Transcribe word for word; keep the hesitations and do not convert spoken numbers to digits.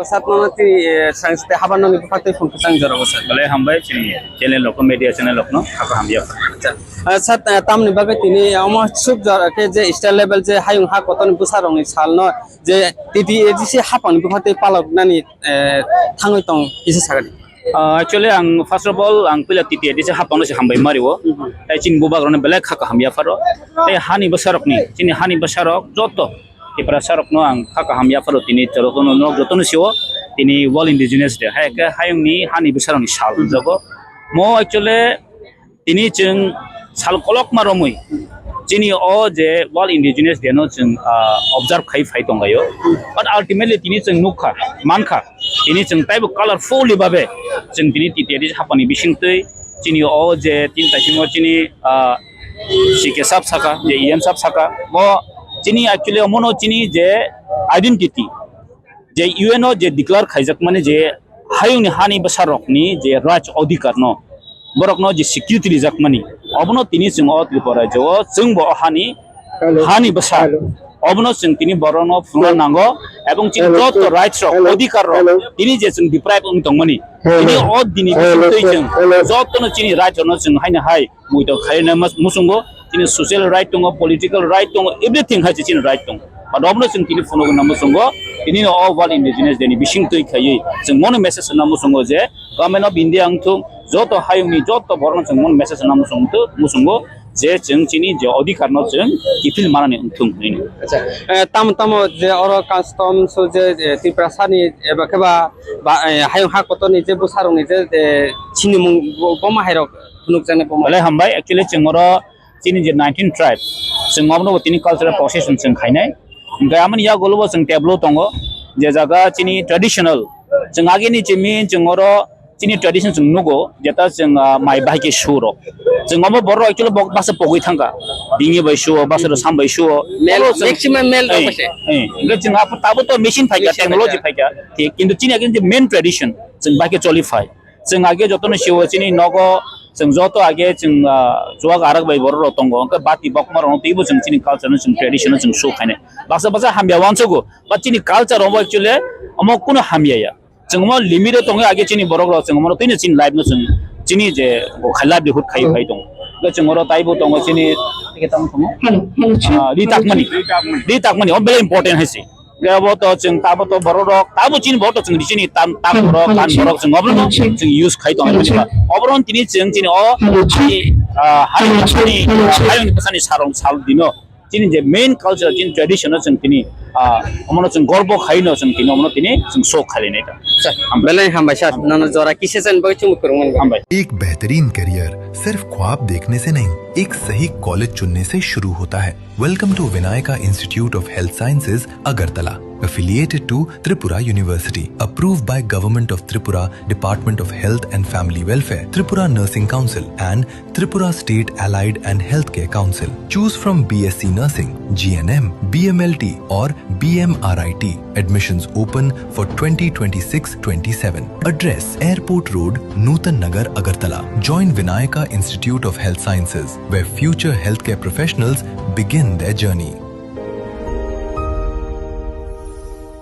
Sat nono tini, eh, science te haban noni bwkha twi phone kwchang jora bwsa. Belai hambai chini channel rokno, media channel rokno, hako hamya. Acha. Eh, sat, eh, tamni bagwi tini omo suk jora khe je state level je hayung ha kotorni bwsa rokni salno je T T A D C hapangni bwkha twi palok nani, eh, thangwi tong kisa sagadi. Ah, actually, ang first of all, ang puila T T A D C hapangno se hambai mario. Mhm. Tai chini bubak rokno belai kha kaham yapharo. Tai hani bwsarokni, chini hani bwsarok joto Tiprasa rokno ang kha kaham yapharo tini jotono nok jotono sio tini World Indigenous Day. Hai ke hayungni hani bwsarokni sal jogo. Mo actually tini chwng sal kolokma romwi chini o je World Indigenous Day no chwng, ah, observe khai phai tonglaio. But ultimately tini chwng nukha, mankha, tini chwng taibo colorfully babe chwng tini T T A D C hapani bisingtwi chini o je tin taisingo chini, ah, C K sab saka, je E M sab saka, bo chini actually omono chini je identity, je U N o je declare khaijakmani je hayungni hani bwsarokni je raj odhikar no, borokno je security rijakmani, obono tini chwng o Tripura rajyo o chwngbo o hani, hani bwsa, obono chwng tini borokno phunukna nango, ebong chini joto rights rok, odhikar rok, tini je chwng deprive wng tongmani, tini o dini bisingtwi chwng jotono chini rights rokno chwng haino hai muitok khaina mas-, muchungo, chini social right tongo, political right tongo, everything hai chini right tongo. But obono chwng tini phunukna muchungo, tini o World Indigenous Day ni bisingtwi khaiwi chwng mono message rwna muchungo je Government of India wngthung, joto hayungni joto borokno chwng mono message rwna muchung-, muchungo je chwng chini je odhikar no chwng kiphil manani wngthung hinwi. Acha, eh, tamo tamo je oro custom so je, eh, Tiprasani eba khe ba, ba, eh, hayung ha kotorni je bwsarokni je, eh, sinimung bo, bo ma hai rok phunukjaknai bo ma. Belai hambai, actually chwng oro chini je nineteen tribe, chwng obono bo tini cultural procession chwng khainai. Hwnkhe amoni yagulo bo chwng teblo tongo, je jaga chini traditional, chwng agini chimi chwng oro chini tradition chwng nugo, jeta chwng, ah, mai bahai khe su rok. Chwng omo borok actually bok basa pogwi thangkha, bingi bai suo, basa rok sam bai suo. Male, oro chwng, maximum male rok eh, bai se. Eh, hwnkhe chwng abo tabo to machine phaikha, machine technology phaikha. Phaikha, thik, kintu chini agini je main tradition chwng bahai khe choli phai. Chwng age jotono sio chini nogo, chwng joto age chwng, ah, chuak arak bai borok rok tongo, hwnkhe bati bokma rok twibo chwng chini culture no, chwng tradition no chwng show khainai. Baksa baksa hamya uansugo, but chini culture omo actually omo kuno hamya ya. Chwng omo limit o tongo age chini borok rok, chwng omo twino chini life no chwng chini je bo khai livelihood khai phai tongo. Hwnkhe chwng oro taibo tongo chini, ah, ri takmani, ri takmani, o very important hai se. Kebo to chwng tabo to borok rok, tabo chini borok to chwng chini tam, tam borok, kan borok chwng obono chwng use khai tong. Obono tini chwng chini o, ah, hani bwsani, ah, hayungni bwsani sarong sal dino. Chini je main culture, chini tradition no chwng tini, ah, omono chwng gorbo khai no chwng tini, omono tini chwng show khai nai ta. Belai hambai sir, nono jora kisa chen bai chwng kwrwngmani. Hambai. एक बेहतरीन करियर सिर्फ ख्वाब देखने से नहीं, एक सही कॉलेज चुनने से शुरू होता है। Welcome to Vinayaka Institute of Health Sciences, Agartala, affiliated to Tripura University, approved by Government of Tripura, Department of Health and Family Welfare, Tripura Nursing Council, and Tripura State Allied and Healthcare Council. Choose from B S C Nursing, G N M, B M L T, or B M R I T. Admissions open for twenty twenty-six twenty-seven. Address: Airport Road, Nutan Nagar, Agartala. Join Vinayaka Institute of Health Sciences, where future healthcare professionals begin their journey.